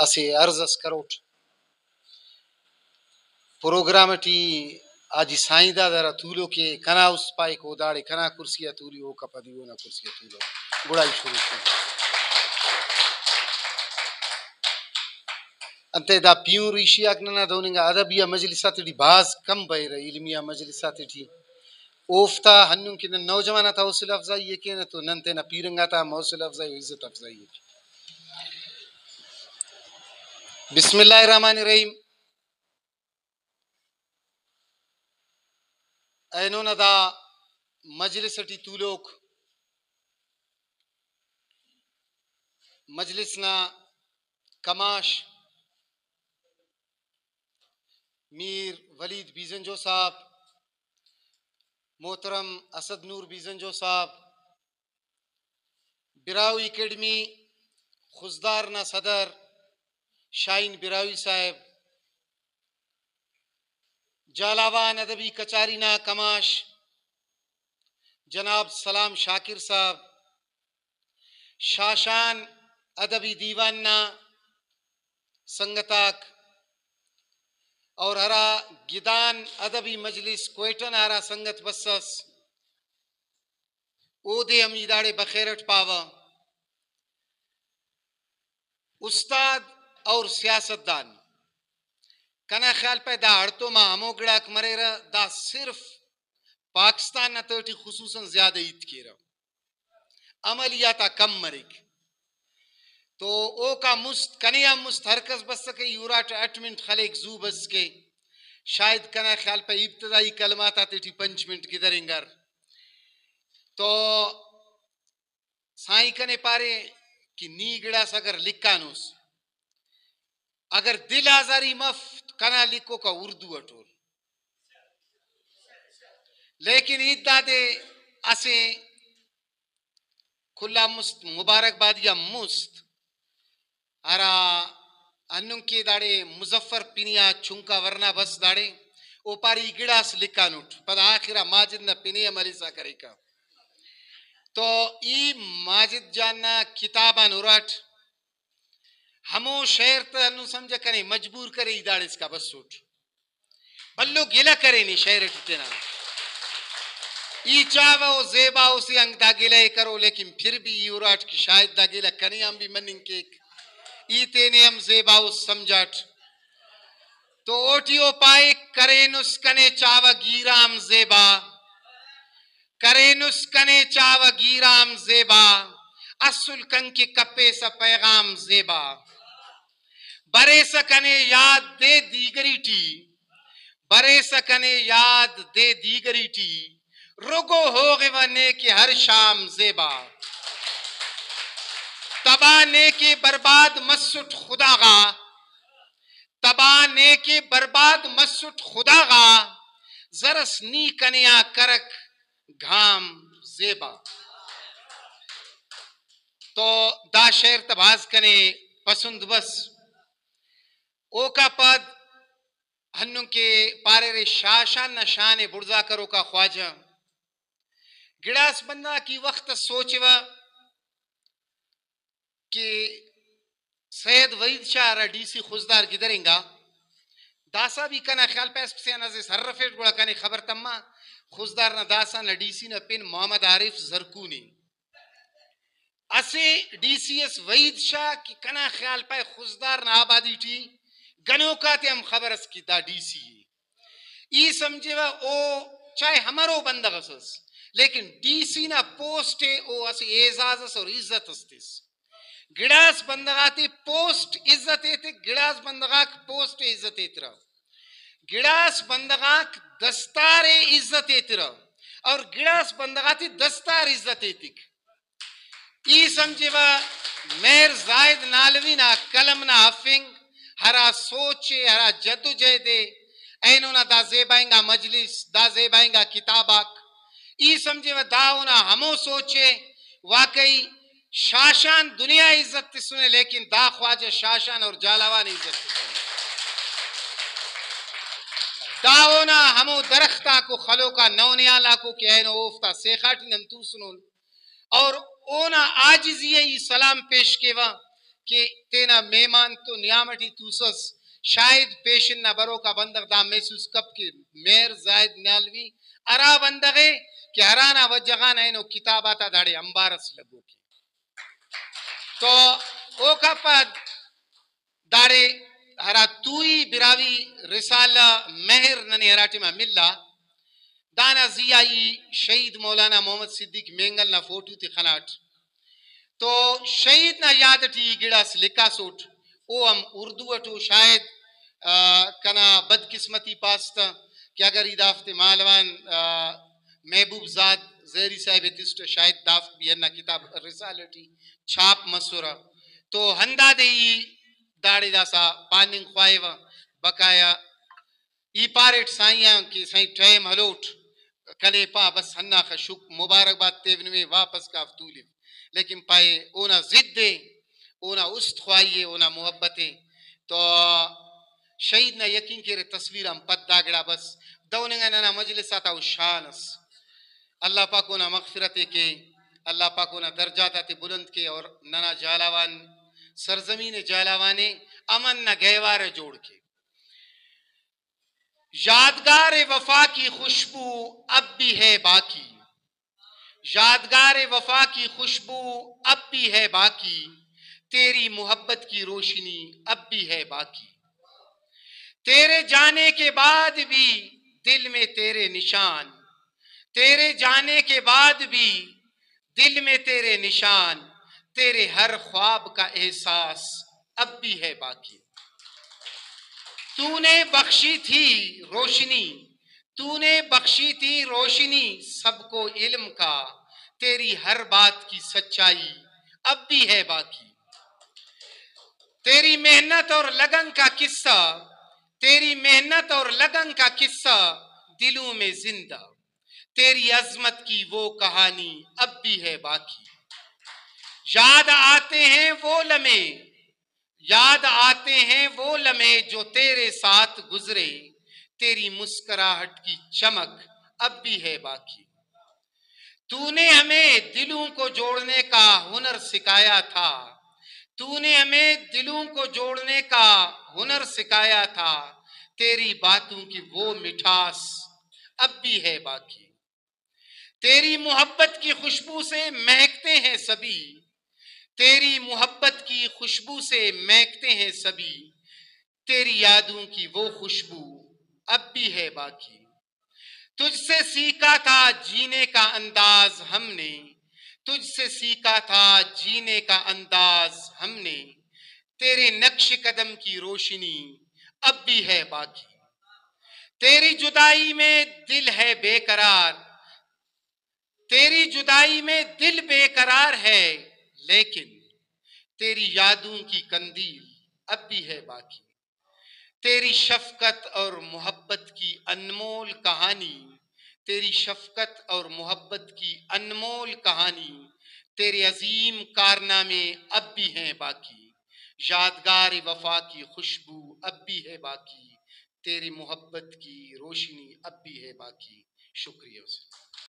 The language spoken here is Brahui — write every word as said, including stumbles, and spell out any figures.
اسہ عرض اس کروٹ۔ پروگرام ٹی حاجی سائیں داد ہرا تولوک ءِ، کنا است پائک، او داڑے کنا کرسی آ تولی، اوکا پدی اونا کرسی آ تولو۔ گڑا ای شروع کین۔ انتئے دا پیہن ریشی آک ننا دہن انگا ادبی آ مجلس آتیٹی بھاز کم بریرہ، علمی آ مجلس آتیٹی۔ اوفتا ہندن کہ نن نوجوان آتا حوصلہ افزائی ءِ کینہ تو نن تینا پیرنگ آتا ہم حوصلہ افزائی و عزت افزائی ءِ کین۔ بسم اللہ الرحمن الرحیم۔ اینو نا دا مجلس ٹی تولوک، مجلس نا کماش میر ولید بیزنجو صاحب، محترم اسد نور بیزنجو صاحب، براہوئی اکیڈمی خضدار نا صدر شاہین براہوئی صاحب، جھالاوان ادبی کچاری نا کماش جناب سلام شاکر صاحب، شاشان ادبی دیوان نا سنگت آک، اور ہرا گدان ادبی مجلس کوئٹہ نا ہرا سنگت بسس، اودے ہم ای داڑے بخیر اٹ پاوہ۔ استاد اور سیاستدان، کنا خیال پائے دا ہڑتوما ہمو گڑاک مریرہ، دا صرف پاکستان نا تہٹی خصوصاً زیادہ ہیت کیرہ، عملیات آ کم مریک۔ تو اوکا مست، کنے آن مست ہر کس بسکہ، ای اراٹ اٹ منٹ خلیک زو بس کے۔ شاید کنا خیال پہ ابتدائی کلمات آتیٹی پنچ منٹ گدرینگر۔ تو سائیں کنے پارے کہ نی گڑاس اگر لکھانوس، اگر دل آزاری مف، کنا لکھوکا اردو اٹ ءُ۔ لیکن ہیت دادے اسہ کل آن مست مبارکبادی آن مست ہرا ہندن کہ داڑے مظفر پنی آ چنکا ورنا بس داڑے، او پارے ای گڑاس لکھانٹ، پدا آخر آ ماجد نا پنے ہم ہلسا کریکہ۔ تو ای ماجد جان نا کتاب آن اراٹ، ہمو شعر تہ ہندن سمجھہ کنے مجبور کرے ای داڑے اسکا بسوٹ۔ بھلو گلہ کرے نے شعر ٹی تینا۔ ای چاوہ او زیبا اسے انگ دا گلہ ءِ کرو، لیکن پھر بھی ای اراٹ کہ شاید دا گلہ کنے آن بھی مننگ کیک۔ ای تینے ہم زیبا اس سمجھاٹ۔ تو اوٹی او پائک، کرینس کنے چاوہ گیرام زیبا۔ کرینس کنے چاوہ گیرام زیبا، اسل کنکہ کپیسہ پیغام زیبا۔ بریسہ کنے یاد دے دیگری ٹی، بریسہ کنے یاد دے دیگری ٹی، رگو ہوغوہ نے کہ ہر شام زیبا۔ تباہ نے کہ برباد مسٹ خدا غا، تباہ نے کہ برباد مسٹ خدا غا، زرس نی کنے آ کرک گھام زیبا۔ تو دا شعر تہ بھاز کنے پسند بس۔ اوکا پد ہندن کہ پاریرے شاشان نا شان ءِ بڑزا کروکا خواجہ۔ گڑاس بندغ آک ای وخت اس سوچوہ کہ سید وحید شاہ ہرا ڈی سی خضدار گدرینگا، داسہ بھی کنا خیال پائس اسے آن اسہ سر ارفیٹ گڑا کنے خبر تما، خضدار نا داسہ نا ڈی سی نا پن محمد عارف زرکون ءِ۔ اسہ ڈی سی اس وحید شاہ کہ کنا خیال پائے خضدار نا آبادی ٹی گنوک آتے ہم خبر اس کہ دا ڈی سی ءِ۔ ای سمجھوہ او چاہے ہمرو بندغ اس ئس، لیکن ڈی سی نا پوسٹ ءِ او اسہ اعزاز اس اور عزت اس تس۔ گڑاس بندغ آتے پوسٹ عزت ایتک، گڑاس بندغ آک پوسٹ ءِ عزت ایترہ، گڑاس بندغ آک دستار ءِ عزت ایترہ اور گڑاس بندغ آتے دستار عزت ایتک۔ ای سمجھوہ مہر زاہد نالوی نا قلم نا ہرفنگ، ہرا سوچ ءِ، ہرا جدوجہد ءِ، اینو نا دا زیبا انگا مجلس، دا زیبا انگا کتاب آک، ای سمجھوہ دا اونا ہمو سوچ ءِ۔ واقعی شاشان دنیا ءِ عزت تسنے، لیکن دا خواجہ شاشان اور جھالاوان ءِ عزت تسنے۔ دا اونا ہمو درخت آکو، خلوکا نونیال آکو کہ اینو اوفتا سیخا ٹی نن توسنن۔ اور اونا عاجزی ءِ ای سلام پیش کیوہ کہ تینا مہمان تو نیام ٹی توسس، شاید پیشن نا بروکا بندغ دا محسوس کپ کہ مہر زاہد نالوی ہرا بندغ ءِ کہ ہرانا وجہ غان اینو کتاب آتا داڑے امبار اس لگوک ءِ۔ تو اوکا پد داڑے ہرا توئی براہوئی رسالہ مہر ننے ہرا ٹائما ملا، دانا زی آ ای شہید مولانا محمد صدیق مینگل نا فوٹو تے خناٹ۔ تو شہید نا یاد ٹی ای گڑاس لکھاسوٹ، او ہم اردو اٹو شاید، آ، کنا بدقسمتی پاس تہ کہ اگر ای دافتے مالوان، آ، محبوب زاد زہری صاحب ءِ تسٹ، شاید دافک بھی ہندا کتاب رسالہ ٹی چھاپ مسرہ۔ تو ہندادے ای داڑے داسہ پاننگ خواہوہ، بقایا ای پاریٹ سائیں آن کہ سائیں ٹائم ہلوٹ، کنے پا بس ہنداخہ شک مبارکباد تیو نمے واپس کاو تولو، لیکن پائے اونا ضد ءِ، اونا است خواہی ءِ، اونا محبت ءِ۔ تو شہید نا یقین کیرے تصویر آن پد دا گڑا بس دہن انگا ننا مجلس آتا او شان ئس۔ اللہ پاک اونا مغفرت ءِ کے، اللہ پاک اونا درجات آتے بلند کے اور ننا جھالاوان سرزمین جھالاوان ءِ امن نا گہوارہ جوڑ کے۔ یادگار وفا کی خوشبو اب بھی ہے باقی، یادگار وفا کی خوشبو اب بھی ہے باقی، تیری محبت کی روشنی اب بھی ہے باقی۔ تیرے جانے کے بعد بھی دل میں تیرے نشان، تیرے جانے کے بعد بھی دل میں تیرے نشان، تیرے ہر خواب کا احساس اب بھی ہے باقی۔ تو نے بخشی تھی روشنی، تو نے بخشی تھی روشنی سب کو علم کا، تیری ہر بات کی سچائی اب بھی ہے باقی۔ تیری محنت اور لگن کا قصہ، تیری محنت اور لگن کا قصہ دلوں میں زندہ، تیری عظمت کی وہ کہانی اب بھی ہے باقی۔ یاد آتے ہیں وہ لمحے، یاد آتے ہیں وہ لمحے جو تیرے ساتھ گزرے، تیری مسکراہٹ کی چمک اب بھی ہے باقی۔ تو نے ہمیں دلوں کو جوڑنے کا ہنر سکھایا تھا، تو نے ہمیں دلوں کو جوڑنے کا ہنر سکھایا تھا، تیری باتوں کی وہ مٹھاس اب بھی ہے باقی۔ تیری محبت کی خوشبو سے مہکتے ہیں سبھی، تیری محبت کی خوشبو سے مہکتے ہیں سبھی، تیری یادوں کی وہ خوشبو اب بھی ہے باقی۔ تجھ سے سیکھا تھا جینے کا انداز ہم نے، تجھ سے سیکھا تھا جینے کا انداز ہم نے، تیرے نقش قدم کی روشنی اب بھی ہے باقی۔ تیری جدائی میں دل ہے بے قرار، تیری جدائی میں دل بے قرار ہے، لیکن تیری یادوں کی قندیل اب بھی ہے باقی۔ تیری شفقت اور محبت کی انمول کہانی، تیری شفقت اور محبت کی انمول کہانی، تیرے عظیم کارنامے اب بھی ہیں باقی۔ یادگار وفا کی خوشبو اب بھی ہے باقی، تیری محبت کی روشنی اب بھی ہے باقی۔ شکریہ حسین۔